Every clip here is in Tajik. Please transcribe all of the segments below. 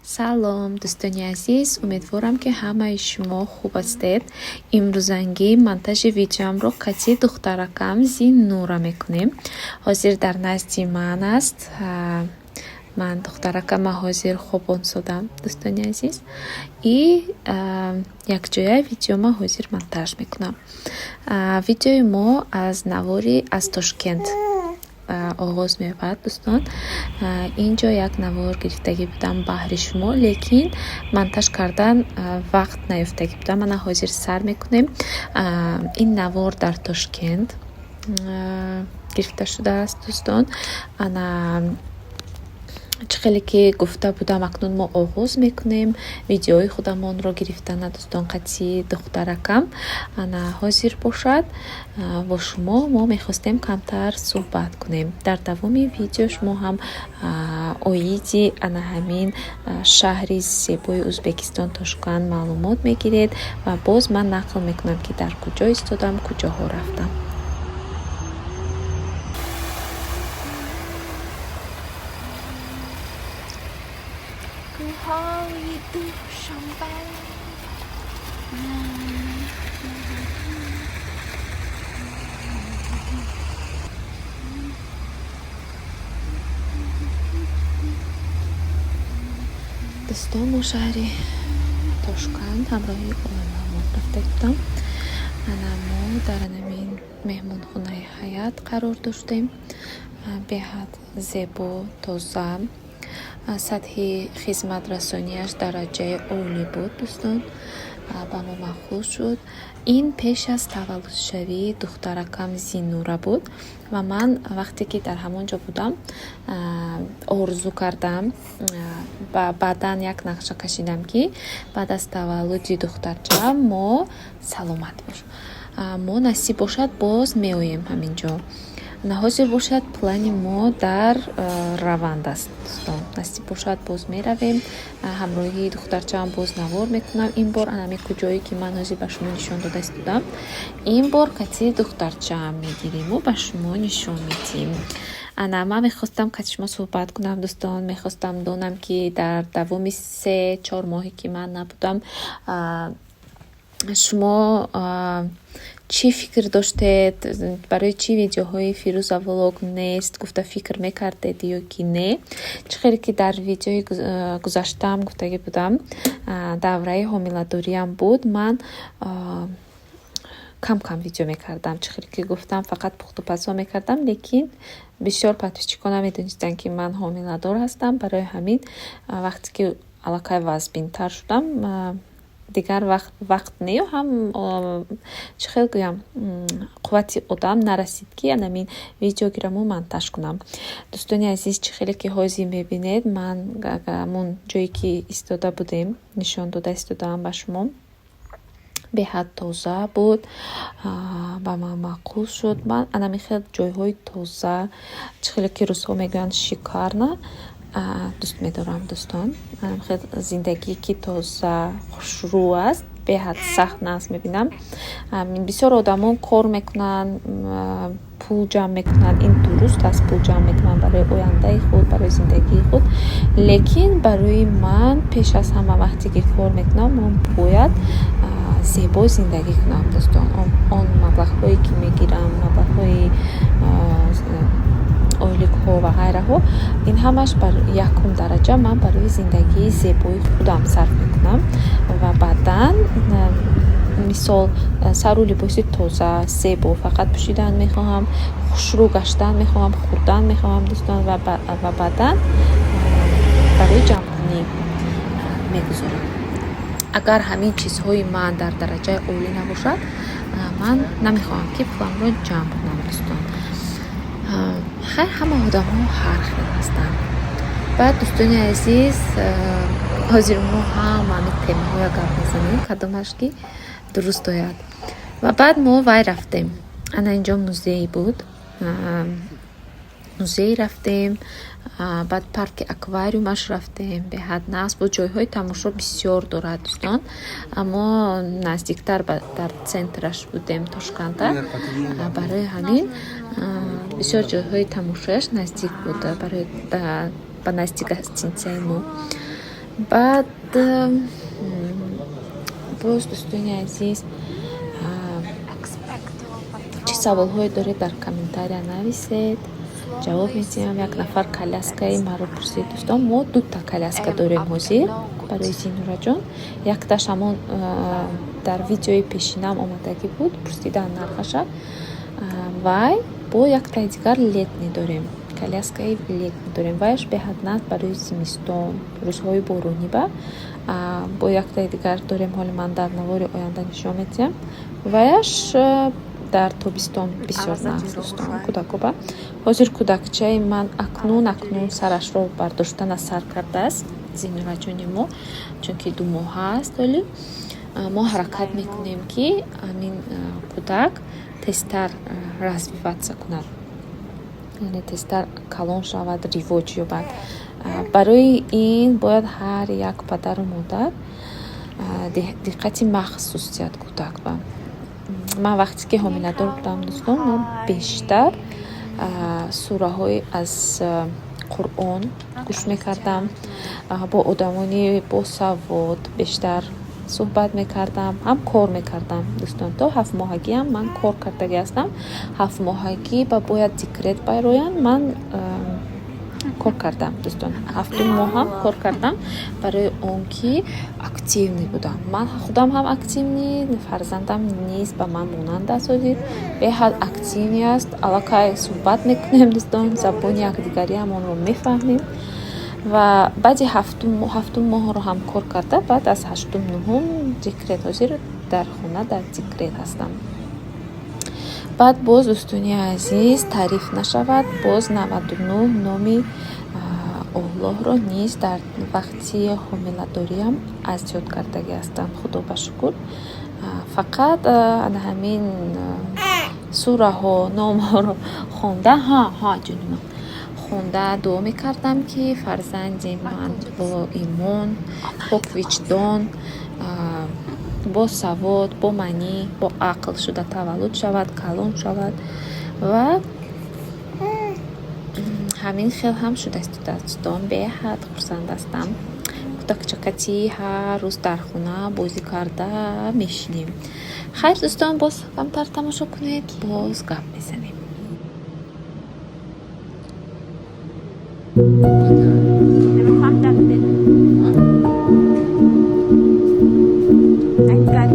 Салом, дӯстони азиз, умедворам, ки ҳамаи шумо хуб ҳастед. Имрӯзангӣ монтажи видеоамро кати духтаракам Зиннура мекунем. Ҳозир дар назди ман аст. Ман духтаракама ҳозир хобонсодам, дӯстони азиз. И якҷоя видеома ҳозир монтаж мекунам. Видеои мо аз навори аз Тошкент оғоз меёбад, дӯстон. Ин ҷо як навор гирифтагӣ будам баҳри шумо, лекин монтаж кардан вақт наёфтагӣ будам. Мана ҳозир сар мекунем. Ин навор дар Тошкент гирифта шудааст, дӯстон. Ана чӣ хеле ки гуфта будам, акнун мо оғоз мекунем видеои худамонро гирифтана, дӯстон, қатъи духтаракам. Ана ҳозир бошад, бо шумо мо мехостем камтар суҳбат кунем. Дар давоми видео шумо ҳам оиди ана ҳамин шаҳри зебои Ӯзбекистон, Тошканд, маълумот мегиред ва боз ман нақл мекунам, ки дар куҷо истодам, куҷоҳо рафтам. Кӯҳҳои Душанбе. Дӯстон, мо шаҳри Тошканд ҳамроҳи оиламон рафта будам. Ана мо дар анамин меҳмонхонаи Ҳаят қарор доштем. Беҳад зебо, тоза, сатҳи хизматрасонияш дараҷаи олӣ буд, дӯстон, ба мо маъқул шуд. Ин пеш аз таваллудшавии духтаракам Зиннура буд ва ман вақте ки дар ҳамон ҷо будам, орзу кардам ва баъдан як нақша кашидам, ки баъд аз таваллуди духтарчаам мо, саломат бош, мо насиб бошад, боз меоем ҳамин ҷо. Ҳозир бошад, плани мо дар раванд аст, дӯстон. Насиб бошад, боз меравем ҳамроҳи духтарчаам, боз навор мекунам. Ин бор анами куҷое ки ман ҳозир ба шумо нишон дода истодам, ин бор кати духтарчаам мегириму ба шумо нишон медиҳем. Ана ман мехостам кати шумо суҳбат кунам, дӯстон. Мехостам донам, ки дар давоми 3-4 моҳе ки ман набудам, шумо чӣ фикр доштед, барои чӣ видеоҳои Фирӯза влог нест гуфта фикр мекардед ё ки не. Чӣ хеле ки дар видеои гузаштаам гуфтагӣ будам, давраи ҳомиладориам буд, ман кам кам видео мекардам. Чӣ хеле ки гуфтам, фақат пухтупазҳо мекардам, лекин бисёр подписчикҳо намедонистанд, ки ман ҳомиладор ҳастам. Барои ҳамин вақте ки аллакай вазбинтар шудам, дигар вақт нею ҳам, чӣ хел гӯям, қуввати одам нарасид, ки анамин видео гираму монтаж кунам. Дӯстони азиз, чӣ хеле ки ҳозир мебинед, ман ҳамон ҷое ки истода будем, нишон дода истодаам ба шумо. Беҳад тоза буд, ба ман маъқул шуд. Ман анами хел ҷойҳои тоза, чӣ хеле ки русҳо мегӯянд, шикарно, дӯст медорам, дӯстон. Хел зиндагие ки тоза, хушрӯ аст, беҳад сахт нағз мебинам. Бисёр одамон кор мекунанд, пул ҷамъ мекунанд. Ин дуруст аст, пул ҷамъ мекунанд барои ояндаи худ, барои зиндагии худ, лекин барои ман пеш аз ҳама, вақте ки кор мекунам, ман бояд зебо зиндагӣ кунам, дӯстон. Он маблағҳое ки мегирам, маблағҳои ойликҳо ва ғайраҳо, ин ҳамаш бар якум дараҷа ман барои зиндагии зебои худам сарф мекунам ва баъдан, мисол, сару либоси тоза, зебо фақат пӯшидан мехоҳам, хушрӯ гаштан мехоҳам, хӯрдан мехоҳам, дӯстон, ва баъдан барои ҷамъкунӣ мегузорам. Агар ҳамин чизҳои ман дар дараҷаи олӣ набошад, ман намехоҳам, ки пуламро ҷамъ кунам, дӯстон. Хайр, ҳама одамҳо ҳар хел ҳастанд. Баъд, дӯстони азиз, ҳозир мо ҳама ҳамин темаҳоя гап мезанем, кадомаш ки дуруст ояд. Ва баъд мо вай рафтем, ана инҷо музей буд, музей рафтем, баъд парки аквариумаш рафтем. Беҳад нағз буд, ҷойҳои тамошо бисёр дорад, дӯстон. Мо наздиктар дар центраш будем Тошканда, барои ҳамин бисёр ҷойҳои тамошояш наздик буд барои ба назди гостиницаи мо. Баъд боз, дӯстони азиз, чӣ саволҳое доред, дар комментария нависед, ҷавоб медиҳам. Як нафар коляскаи маро пурсид. Дӯстон, мо дута коляска дорем ҳозир барои Зинураҷон. Якташ ҳамон дар видеои пешинам омадагӣ буд, пурсидан нархаша. Вай бо яктаи дигар летний дорем, коляскаи летний дорем. Вайаш беҳад нағз барои зимистон, рӯзҳои боронӣ. Ба бо яктаи дигар дорем, ҳоли ман дар навори оянда нишон медиҳам. Ваяш дар тобистон бисёр нағз, дӯстон, кӯдакоба. Ҳозир кӯдакчаи ман акнун сарашро бардоштана сар кардааст, Зинураҷони мо, чунки 2 моҳа аст ҳолӣ. Мо ҳаракат мекунем, ки ҳамин кӯдак тезтар развиваться кунад, яъне тезтар калон шавад, ривоҷ ёбад. Барои ин бояд ҳар як падару модар диққати махсус диҳад кӯдак ба. Ман вақте ки ҳомиладор будам, дӯстон, ман бештар сураҳои аз Қуръон гӯш мекардам, бо одамони босавод бештар суҳбат мекардам, ҳам кор мекардам, дӯстон. То 7-моҳагиам ман кор кардагӣ ҳастам. 7-моҳагӣ ба бояд декрет бароянд, ман кор кардам, дӯстон. Ҳафтум моҳам кор кардам, барои он ки активный будам. Ман худам ҳам активный, фарзандам низ ба ман монанд аст, ҳозир беҳад активный аст. Аллакай суҳбат мекунем, дӯстон, забони якдигариамонро мефаҳмем. Ва баъди ҳафтум моҳро ҳам кор карда, баъд аз ҳаштум, нуҳум декрет. Ҳозир дар хона дар декрет ҳастам. Баъд боз, дӯстони азиз, таъриф нашавад, боз 99 номи Оллоҳро низ дар вақти ҳомиладориам аз ёд кардагӣ ҳастам, худо ба шукр. Фақат ана ҳамин сураҳо, номҳоро хонда, ҳа ҳа, ҷони ман, хонда дуо мекардам, ки фарзанди ман бо имон, поквиҷдон, босавод, бо маънӣ, бо ақл шуда таваллуд шавад, калон шавад. Ва ҳамин хел ҳам шуда истодааст, дӯстон. Беҳад хурсанд ҳастам. Кӯдакчакатӣ ҳар рӯз дар хона бозӣ карда мешинем. Хайр, дӯстон, боз камтар тамошо кунед, боз гап мезанем. نمیخوام دفته نگرد.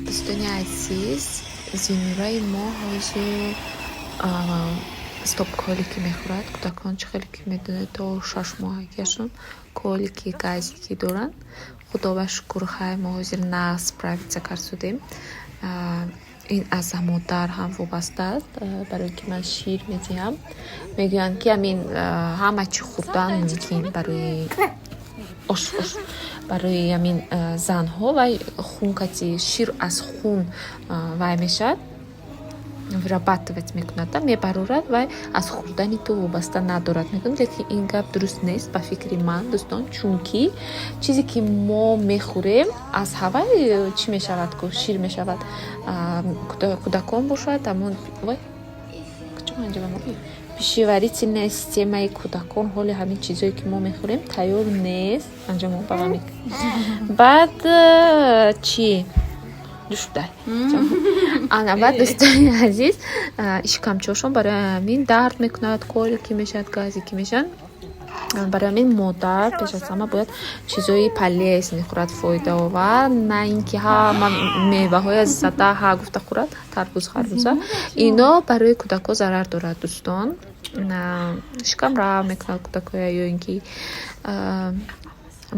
Дӯстони азиз, Зинураи мо ҳозир Стоп колики мехӯрад. Кӯдакон, чӣ хеле ки медонед, то 6 моҳагиашон колики, газики доранд. Худо ба шукр, хай, мо ҳозир нағз справиться кард шудем. Ин аз модар ҳам вобаста аст, барои ки ман шир медиҳам. Мегӯянд, ки ҳамин ҳама чӣ хӯрдан мумкин барои ош ош барои ҳамин занҳо, вай хун кати шир аз хун вай мешавад, вырабатывать мекунад, мебарорад, вай аз хӯрдани ту вобаста надорад, мегӯянд. Лекин ин гап дуруст нест, ба фикри ман, дӯстон, чунки чизе ки мо мехӯрем, аз ҳавай чӣ мешавад ку, шир мешавад. Кӯдакон бошад, ҳамон вой, пищеварительная системаи кӯдакон ҳоли ҳамин чизое ки мо мехӯрем, тайёр нест. Анҷомо баъд чӣ душудай ана. Баъд, дӯстони азиз, ишкамчошон барои ҳамин дард мекунад, колики мешавад, газики мешавад. Барои ҳамин модар пеш аз ҳама бояд чизои полезный хӯрад, фоидаовар, на ин ки ҳама меваҳоя зада ҳа гуфта хӯрад, тарбуз, харбуза. Ино барои кӯдакҳо зарар дорад, дӯстон, шикамрав мекунад кӯдакҳоя. Ё ин ки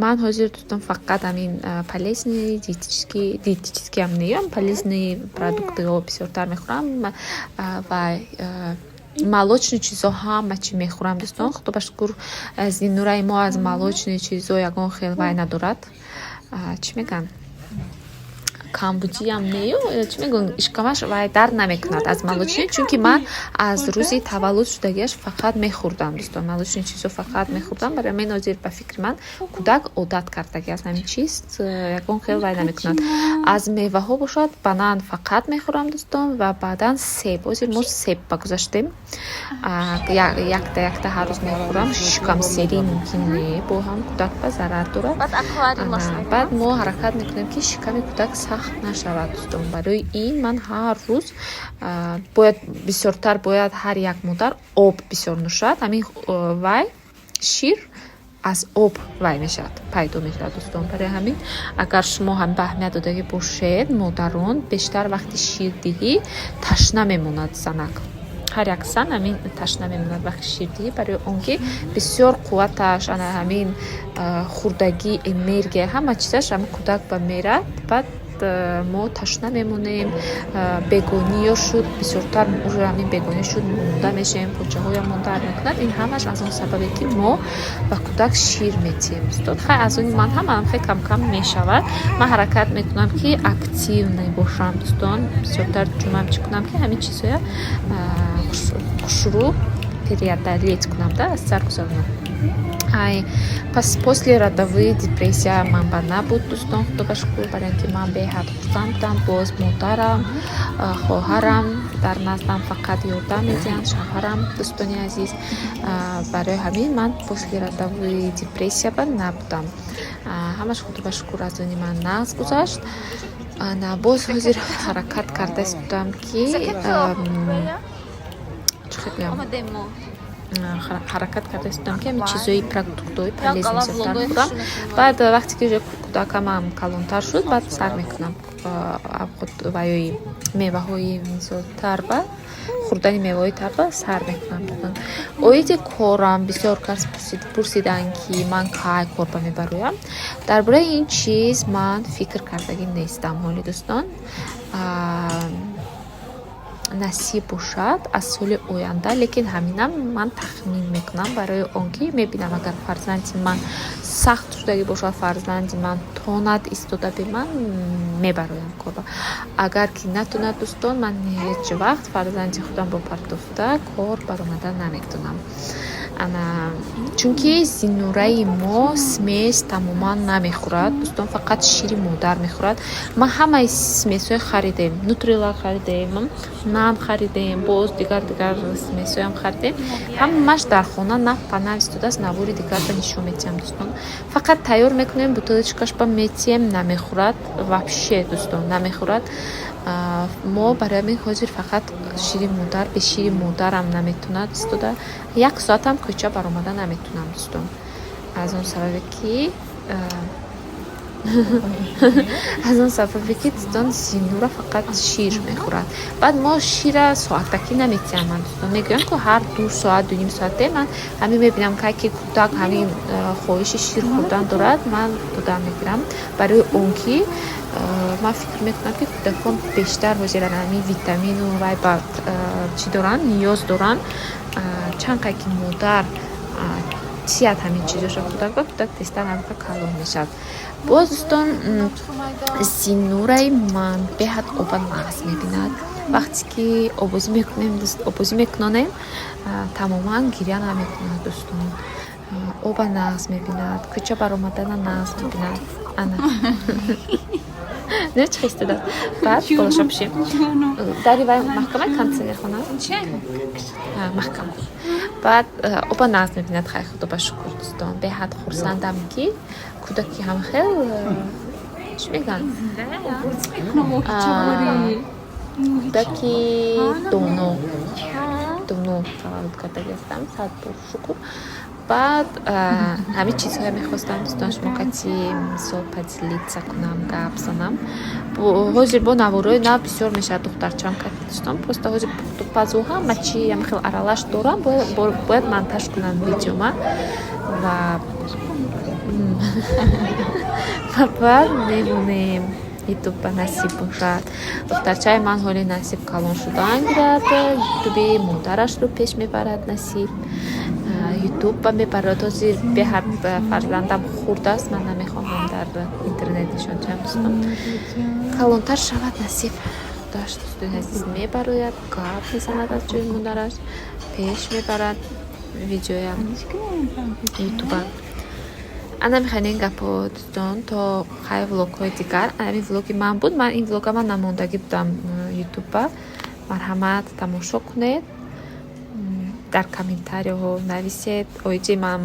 ман ҳозир, дӯстон, фақат ҳамин полезный, диетический, диетический ҳам не, полезный продуктыҳо бисёртар мехӯрам ва молочный чизо ҳама чӣ мехӯрам, дӯстон. Худо ба шукр, Зинураи мо аз молочный чизо ягон хел вай надорад, чӣ мегӯянд, камбудиам нею, чӣ мегӯянд, ишкамаш вай дард намекунад аз молочный, чунки ман аз рӯзи таваллуд шудагиаш фақат мехӯрдам, дӯстон, молочный чизо фақат мехӯрдам. Барои ҳамин ҳозир, ба фикри ман, кӯдак одат кардагӣ аз ҳамин чиз, ягон хел вай намекунад. Аз меваҳо бошад, банан фақат мехӯрам, дӯстон, ва баъдан себ. Ҳозир мо себ ба гузаштем, якта якта ҳар рӯз мехӯрам. Шикамсерӣ мумкин не, бо ҳам кӯдак ба зарар дорад. Баъд мо ҳаракат мекунем, ки шиками кӯдак сахт нашавад, дӯстон. Барои ин ман ҳар рӯз бояд бисёртар, бояд ҳар як модар об бисёр нӯшад. Ҳамин вай шир аз об вай мешавад, пайдо мешавад, дӯстон. Барои ҳамин, агар шумо ҳам ба аҳамият додагӣ бошед, модарон, бештар вақти ширдиҳӣ ташна мемонад занак, ҳар як зан ҳамин ташна мемонад вақти ширдиҳӣ, барои он ки бисёр қувваташ, ана ҳамин хӯрдагӣ, энергия, ҳама чизаш ҳамин кӯдак ба мерад. Баъд мо ташна мемонем. Бегонӣ ё шуд, бисёртар уже ҳамин бегонӣ шуд, монда мешавем, почаҳоямон дард мекунад. Ин ҳамаш аз он сабабе, ки мо ба кӯдак шир метиҳем, дӯстон. Хай, аз они ман ҳам хеле камкам мешавад. Ман ҳаракат мекунам, ки активный бошам, дӯстон, бисёртар ҷумъам чӣ кунам, ки ҳамин чизҳоя хушрӯ преодолеть кунам да, аз сар гузаронам. Ай, пас послеродовые депрессия ман ба набуд, дӯстон, худо ба шукр, барои ин ки ман беҳад хурсанд будам. Боз модарам, хоҳарам дар наздам фақат ёрдам медиҳанд, шавҳарам, дӯстони азиз. Барои ҳамин ман послеродовые депрессия ба набудам. Ҳамаш, худо ба шукр, аз они ман нағз гузашт. На, боз ҳозир ҳаракат карда будам, ки чӣ гӯям, ҳаракат карда будам, ки ҳамин чизои, продуктҳои полезный бисёртар бихӯрам. Баъд вақте ки кӯдакамам калонтар шуд, баъд сар мекунам ваёи меваҳои, мисол, тарба, хӯрдани меваҳои тарба сар мекунам. Оиди корам бисёр кас пурсиданд, ки ман кай корба мебароям. Дар бораи ин чиз ман фикр кардагӣ нестам ҳоли, дӯстон. Насиб бошад, аз соли оянда, лекин ҳаминам ман тахмин мекунам, барои он ки мебинам, агар фарзанди ман сахт шудагӣ бошад, фарзанди ман тонад истода бе ман, мебароям корба. Агар ки натонад, дӯстон, ман ҳеҷ вақт фарзанди худамро партофта кор баромада наметонам. Ана, чунки Зинураи мо смесь тамоман намехӯрад, дӯстон, фақат шири модар мехӯрад. Ман ҳамаи смесҳои харидем, Нутрилак харидем, Нан харидем, боз дигар дигар смесҳоям харидем, ҳамаш дар хона нав па нав истодааст. Навори дигарба нишон медиҳам, дӯстон. Фақат тайёр мекунем, бутылочкашба метиҳем, намехӯрад вообще, дӯстон, намехӯрад. Мо барои ҳамин ҳозир фақат шири модар. Бе шири модарам наметонад истода, як соатам кӯча баромада наметонам, дӯстон, аз он сабабе ки Аз он сабабе, ки, дӯстон, Зинура фақат шир мехӯрад. Баъд мо шира соатакӣ наметиҳам ман, дӯстон. Мегӯям, ку ҳар 2 соат, 2,5 соате ман ҳамин мебинам, кай ки кӯдак ҳамин хоҳиши шир хӯрдан дорад, ман дода мегирам. Барои он ки ман фикр мекунам, ки кӯдакон бештар ҳозир ҳамин витамину вай ба чӣ доранд, ниёз доранд. Чанд қай ки модар тият ҳамин чизоша кӯдак ба кӯдак, тезтар ҳамин калон мешавад. Боз, дӯстон, Зинураи ман беҳад оба нағз мебинад. Вақте ки обозӣ мекунем, обозӣ мекунонем, тамоман гиря намекунад, дӯстон. Оба нағз мебинад, кӯча баромадана нағз мебинад. Ана не, чӣ хистадааст. Баъд болоша пӯшем. Дари вай маҳкамаи кондиционерхона маҳкам. Баъд оба нағз мебинад. Хай, худо ба шукр, дӯстон, беҳад хурсандам, ки кӯдаки ҳам хел, чӣ мегӯянд, кӯдаки доно доно таваллуд кардаги ҳастам, сад бор шукр. Баъд ҳамин чизҳое мехостам, дӯстон, шумо кати мисол поделиться кунам, гап занам. Ҳозир бо наворои нав бисёр мешавад, духтарчам кати, дӯстон. Просто ҳозир пухтупазу ҳама чи ям хел аралаш дорам, бояд монтаж кунам видеома ва баъд мемонем ютуб ба, насиб бошад. Духтарчаи ман ҳоли насиб калон шудан гирад, ютуби модарашро пеш мебарад, насиб ютуб ба мебарад. Ҳозир беҳад фарзандам хурд аст, ман намехоҳам дар интернет нишон диҳам, дӯстон. Калонтар шавад, насиб, худоаш, дӯстони азиз, мебарояд, гап мезанад, аз ҷои модараш пеш мебарад видеоям ютуба. Ана мехоҳем ин гапҳо, дӯстон, то хай влогҳои дигар. Ҳамин влоги ман буд. Ман ин влога ман намондагӣ будам ютуба. Марҳамат, тамошо кунед, дар комментарияҳо нависед оиди ман,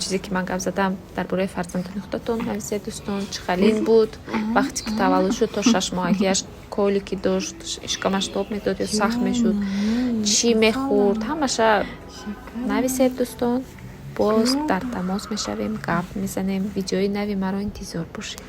чизе ки ман гап задам, дар бораи фарзандони худатон нависед, дӯстон. Чӣ халин буд вақте ки таваллуд шуд, то 6 моҳагиаш колики дошт, шикамаш тоб медод ё сахт мешуд, чӣ мехӯрд, ҳамаша нависед, дӯстон. Боз дар тамос мешавем, гап мезанем. Видеои нави маро интизор бошед.